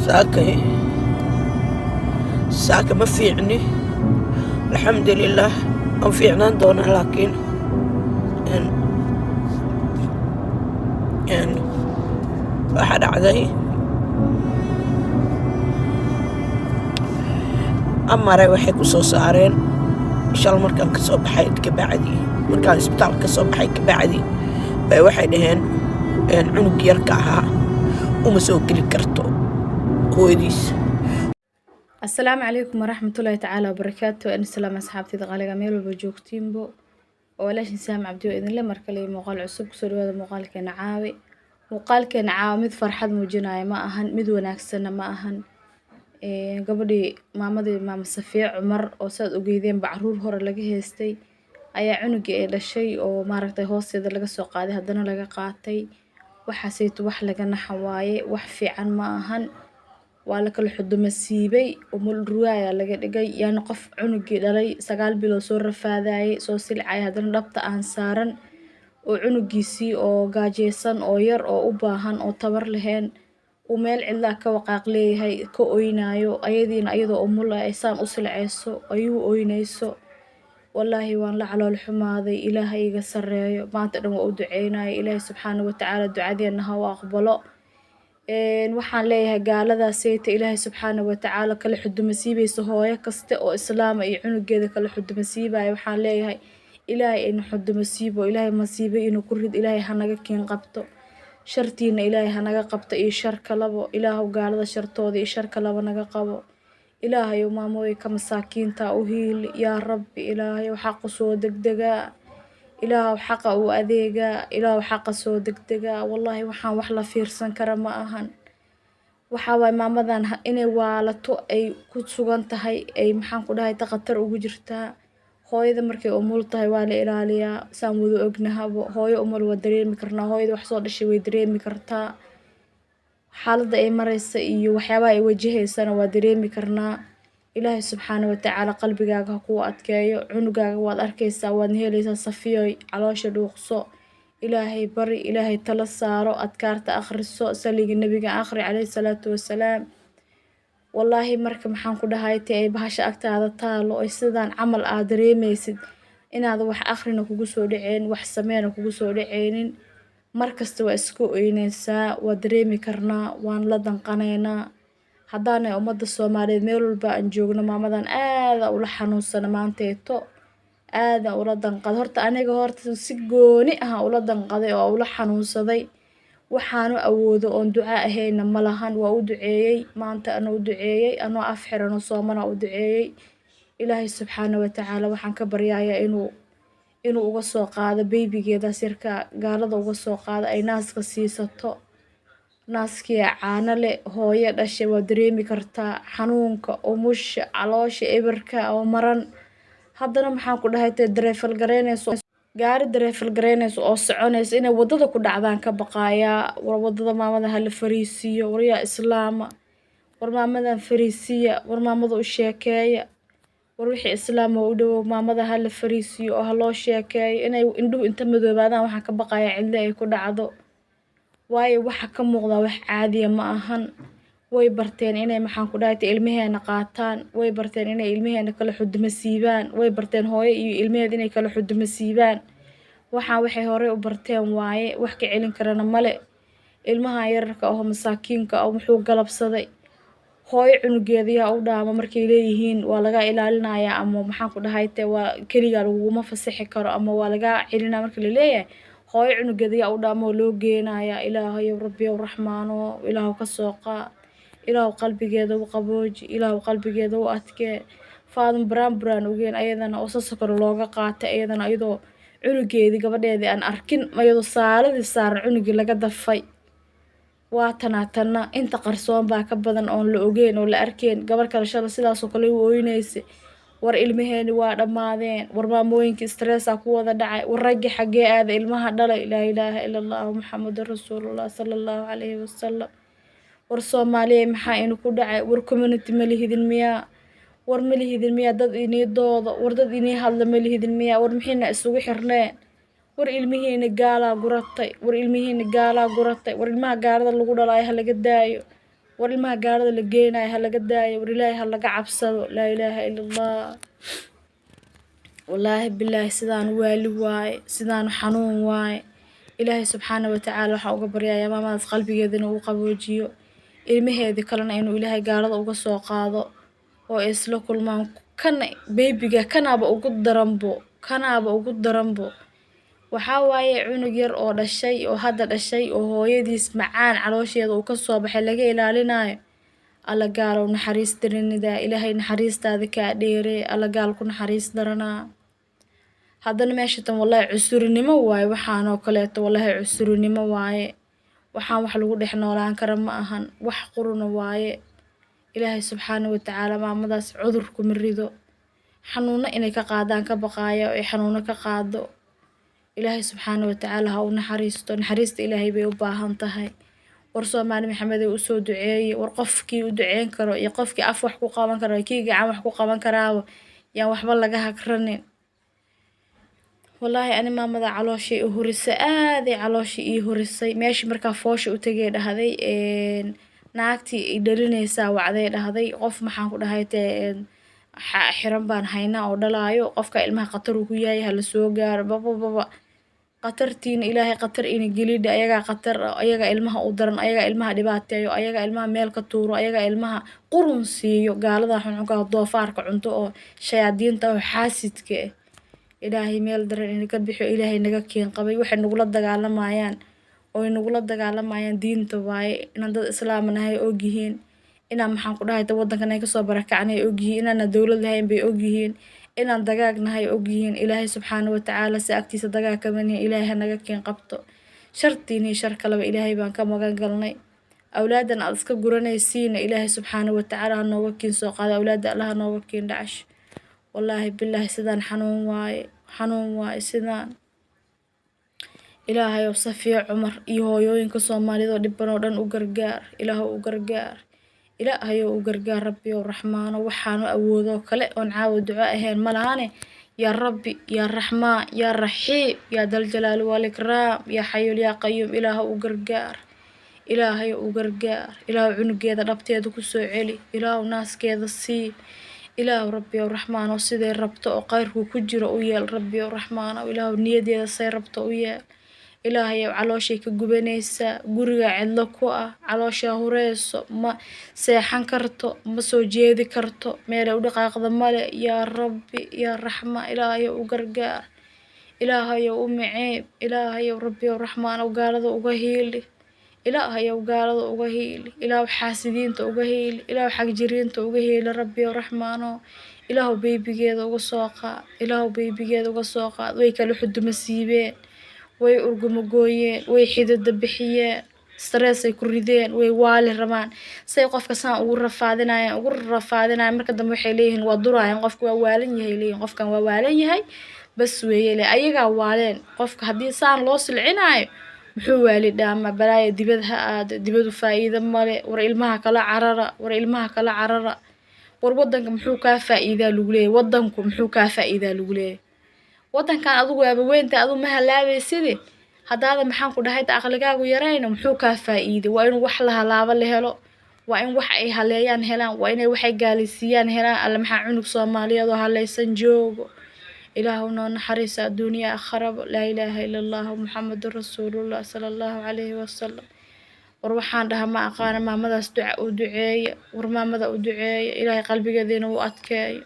Saakay saaka ma fiicni, alxamdulilah, waan fiicnaan doonaa, laakiin waxaa dhacday amare waxay ku soo saareen shal markaan ka soo baxay kabacdi, markaan isbitaalka ka soo baxay kabacdi bay waxay dhaheen cunug yarka ahaa uma soo geli karto hooyadiis. Asalaamu calaykum waraxmatullaahi tacaala wabarakaatu. An salaam asxaabtayda qaaliga meel walba joogtiinbo, oo walaashin Saam Cabdi oo idinle mar kale iyo muuqaal cusub. Kusoo dhawaada muuqaalkeena caawi. Muuqaalkeena caawi mid farxad muujinaya ma ahan, mid wanaagsanna ma ahan. Gabadhii maamadii, maama Safiya Cumar, oo saad ogeydeenba caruur hore laga heystay, ayaa cunugii ay dhashay oo maaragtay hoosteeda laga soo qaaday haddana laga qaatay. Waxaaseyto wax laga naxa waaye, wax fiican ma ahan. Waa la kala xuduma siibay, umul ruwaaya laga dhigay. Yaani qof cunugii dhalay 9 bilood soo rafaadayay, soo silcay, haddana dhabta aan saaran oo cunugiisii oo gaajeysan oo yar oo u baahan oo tabar lahayn uu meel cidlaa ka waqaaq leeyahay, ka oynaayo, ayadiina ayadoo umul ah ay saan u silceyso, ayuu oynayso. Wallaahi waan la calool xumaaday. Ilaahay iga sarreeyo, maanta dhan waa u duceynaya. Ilaahay subxaana watacaala ducadeena ha u aqbalo. Waxaan leeyahay gaaladaaseyta Ilaahay subxaana watacaala kala xuduma siibaysa hooyo kaste oo islaama iyo cunugeeda kala xuduma siibaya. Waxaan leeyahay Ilaahay ina xuduma siibo, Ilaahay masiibo inuu ku rid, Ilaahay hanaga kiin qabto shartiina, Ilaahay hanaga qabto iyo shar kalabo. Ilaahow gaalada shartooda iyo shar kalaba naga qabo. Ilaahayow maamooyinka masaakiinta u hiili yaa Rabbi. Ilaahayow xaqa soo degdegaa, Ilaahow xaqa u adeegaa, Ilaahow xaqa soo degdegaa. Wallaahi waxaan wax la fiirsan kara ma ahan. Waxaa waaye maamadan inay waalato ay ku sugan tahay, ay maxaan ku dhahay khatar ugu jirtaa. Hooyada markay umul tahay waa la ilaaliyaa, saan wada ognahabo. Hooyo umul waa dareemi karnaa, hooyada wax soo dhashay way dareemi kartaa xaaladda ay maraysa iyo waxyaabaha ay wajahaysana waa dareemi karnaa. Ilaahay subxaana watacaala qalbigaaga ha kuu adkeeyo. Cunugaaga waad arkaysaa, waadna helaysaa. Safiyoy, caloosha dhuuqso, Ilaahay bari, Ilaahay tala saaro, adkaarta akhriso, saliga Nabiga akhri caleyhi salaatu wasalaam. Wallaahi marka maxaan ku dhahay te ay bahasha agtaada taalo oy sidaan camal aad dareemaysid inaad wax akhrina kugu soo dhaceen, wax sameena kugu soo dhaceynin, markasta waa iska oynaysaa. Waa dareemi karnaa, waan la danqanaynaa haddaanay ummadda Soomaaliyeed meel walba aan joogno. Maamadan aada ula xanuunsana maanteeto, aada ula danqaday. Horta aniga horta si gooni ah ula danqaday oo ula xanuunsaday. Waxaanu awoodo oon duca ahayna ma lahan. Waa u duceeyey maanta, ana u duceeyey anoo af xiran oo soomana u duceeyey. Ilaahay subxaana watacaala waxaan ka baryayaa inuu uga soo qaado beybigeedaas yarka gaalada, uga soo qaado, ay naaska siisato, naaskii caano leh. Hooyo dhashay waa dareemi kartaa xanuunka umusha, caloosha eberka oo maran, haddana maxaan ku dhahay tee dareefal garaynayso, gaari dareefal garaynayso oo soconayso inay waddada ku dhacdaan ka baqaayaa. War waddada maamada hala fariisiiyo. War yaa islaama, war maamadan fariisiya, war maamada u sheekeeya, war wixii islaama u dhowow maamada hala fariisiyo oo ha loo sheekeeyo. Inay indhuhu inta madoobaadaan waxaan ka baqayaa cidlo ay ku dhacdo, waayo waxa ka muuqdaa wax caadiya ma ahan. Way barteen inay maxaan ku dhahay ilmaheena qaataan, way barteen inay ilmaheena kala xuduma siibaan, way barteen hooyo iyo ilmaheeda inay kala xuduma siibaan. Waxaan waxay horey u barteen waaye, wax ka celin karana male. Ilmahan yararka oo masaakiinka ah muxuu galabsaday? Hooyo cunugeeda yaa u dhaama? Markay leeyihiin waa laga ilaalinayaa ama maxaan ku dhahay te waa keligaa laguguma fasixi karo ama waa laga celinaya marka la leeyahay, hooyo cunugeeda yaa u dhaama oo loo geenayaa? Ilaahayow Rabbiyow Raxmaano, Ilaahow ka soo qaad, Ilaahow qalbigeeda u qabooji, Ilaahow qalbigeeda u adkee. Faadum buraan buraan ogeen ayadana oo sasoo kale looga qaatay, ayadana iyadoo cunugeedii gabadheedii aan arkin, iyadoo saaladii saaran cunugii laga dafay. Waa tanaa tanna inta qarsoon baa ka badan oon la ogeyn oo la arkeen. Gabar kale shala sidaasoo kale u ooynaysa. War ilmaheeni waa dhammaadeen, war maamooyinkii stressa ku wada dhacay, war raggii xaggee aada ilmaha dhalay? Laa ilaaha ila Allahu Muxamadun rasuulullah sala Allahu calayhi wasalam. War Soomaaliya, maxaa inu ku dhacay? War community ma lihidin miyaa? War ma lihidin miyaa dad inii doodo? War dad inii hadla ma lihidin miyaa? War maxiina isugu xirneen? War ilmihiina gaalaa guratay, war ilmihiina gaalaa guratay. War ilmaha gaalada lagu dhalaayo ha laga daayo. War ilmaha gaalada la geenayo ha laga daayo. War Ilaahay ha laga cabsado. Laa ilaaha ila Allah. Wallaahi bilaahi, sidaan waali waaye, sidaan xanuun waaye. Ilaahay subxaana watacaala waxaan uga baryayaa maamadaas qalbigeeda inuu u qaboojiyo, ilmaheedii kalena inuu Ilaahay gaalada uga soo qaado oo ay isla kulmaan. Kana baby-ga kanaaba ugu daranbo, kanaaba ugu daranbo. Waxaa waaye cunug yar oo dhashay, oo hadda dhashay, oo hooyadiis macaan caloosheeda uu kasoo baxay laga ilaalinayo. Alla gaalow, naxariis daranida. Ilaahay naxariistaada kaa dheeree. Alla gaal ku naxariis daranaa. Haddana meesha tan wallahi cusurinimo waaye. Waxaanoo kaleeto wallahi cusurinimo waaye. Waxaan wax lagu dhex noolaan kara ma ahan, wax quruna waaye. Ilaahay subxaana watacaala maamadaas cudur kuma rido. Xanuuno inay ka qaadaan ka baqaaya, oo ay xanuuno ka qaado. Ilaahay subxaana watacaala ha u naxariisto. Naxariista Ilaahay bay u baahan tahay. War Soomaali Maxamed ay, usoo duceeyey. War qofkii u duceyn karo iyo qofkii af wax ku qaban karo, kii gacan wax ku qaban karaaba, yaan waxba laga hagranin. Wallaahi ani maamada calooshay i hurisay, aaday calooshii ii hurisay. Meeshii markaa foosha u tegay dhahday, naagtii i dhalinaysaa wacday, dhahday qof maxaan ku dhahay tee xiran baan haynaa oo dhalaayo. Qofka ilmaha khatar uu ku yahay, hala soo gaaro. Babababa, khatartiina Ilaahay khatar ina gelidha. Ayagaa khatar, ayagaa ilmaha u daran, ayagaa ilmaha dhibaateeyo, ayagaa ilmaha meel ka tuuro, ayagaa ilmaha qurun siiyo. Gaalada xunxunka, doofaarka cunto oo shayaadiinta oo xaasidka ah, Ilaahay meel daran ina ka bixiyo. Ilaahay naga keen qabay. Waxay nagula dagaalamayaan oo ay nagula dagaalamayaan diinta waaye. Inaan dad islaam nahay ogyihiin, inaan maxaan ku dhahay wadankan ay kasoo barakacnay ogyihiin, inaana dowlad lahayn bay ogyihiin, inaan dagaag nahay ogyihiin. Ilaahay subxaana watacaala si agtiisa dagaag kama nihin. Ilaahay hanaga keen qabto shartiin iyo shar kaleba. Ilaahay baan ka magan galnay. Awlaadan aad iska guranaysiina Ilaahay subxaana watacaala ha nooga keen soo qaado. Awlaada Allah ha nooga keen dhacash. Wallaahi bilaahi, sidaan xanuun waaye, xanuun waaye sidaan. Ilaahayow Safiya Cumar iyo hooyooyinka Soomaalida oo dhiban oo dhan u gargaar. Ilaahow u gargaar, Ilaahayow u gargaar. Rabbiyow Raxmaano, waxaanu awoodoo kale oon caawa duco ahayn ma lahane. Yaa Rabbi, yaa Raxmaan, yaa Raxiim, yaa Daljalaali walikraam, yaa Xayul yaa Qayuum, Ilaahow u gargaar, Ilaahayow u gargaar. Ilaahow cunugeeda dhabteeda kusoo celi. Ilaahow naaskeeda sii. Ilaahow Rabbiyow Raxmaanow, siday rabto oo khayrku ku jiro u yeel. Rabbiyow Raxmaanow, Ilaahow niyadeeda say rabto u yeel. Ilaahayow calooshay ka gubanaysaa, guriga cidlo ku ah, calooshaa hureyso, ma seexan karto, ma soo jeedi karto, meelay u dhaqaaqda male. Yaa Rabbi, yaa Raxmaan, Ilaahayow u gargaar. Ilaahayow u miceeb. Ilaahayow Rabbiyow Raxmaanow gaalada uga hiili. Ilaahayow gaalada uga hiili. Ilaahow xaasidiinta uga hiili. Ilaahow xagjiriinta uga hiili. Rabbiyow Raxmaanow, Ilaahow baby-geeda uga soo qaad. Ilaahow baby-geeda uga soo qaad. Way kala xuduma siibeen, way urguma gooyeen, way xidida bixiyeen, stress ay ku rideen, way waali rabaan. Say qofka saan ugu rafaadinayaan, ugu rafaadinayaan, marka dambe waxay leeyihiin waa durayaan qofka, waa waalan yahay leeyihin, qofkan waa waalan yahay bas weeye le. Ayagaa waaleen qofka haddii saan loo silcinaayo. Muxuu waali dhaamaa? Balaaya dibad ha aado, dibadu faa'iido male. War ilmaha kala carara, war ilmaha kala carara. War wadanka muxuu kaa faa'iidaa lagu leeyahy? Wadanku muxuu kaa faa'iidaa lagu leeyahy? Wadankan adigu waaba weynta, adigu ma halaabayside. Haddaada maxaan ku dhahay aqligaagu yarayna, muxuu kaa faa'iiday? Waa in wax la halaabo la helo, waa in wax ay haleeyaan helaan, waa inay waxay gaalaysiiyaan helaan. Alle maxaa cunug Soomaaliyeed oo halaysan joogo? Ilaahu noo naxariisa adduunya akharaba. Laa ilaaha ila Allahu, Muxamadun rasuulullah, sala Allahu calayhi wasalam. War waxaan dhaha ma aqaana. Maamadaas duca u duceeya. War maamada u duceeya, Ilaahay qalbigeeda inuu u adkeeyo.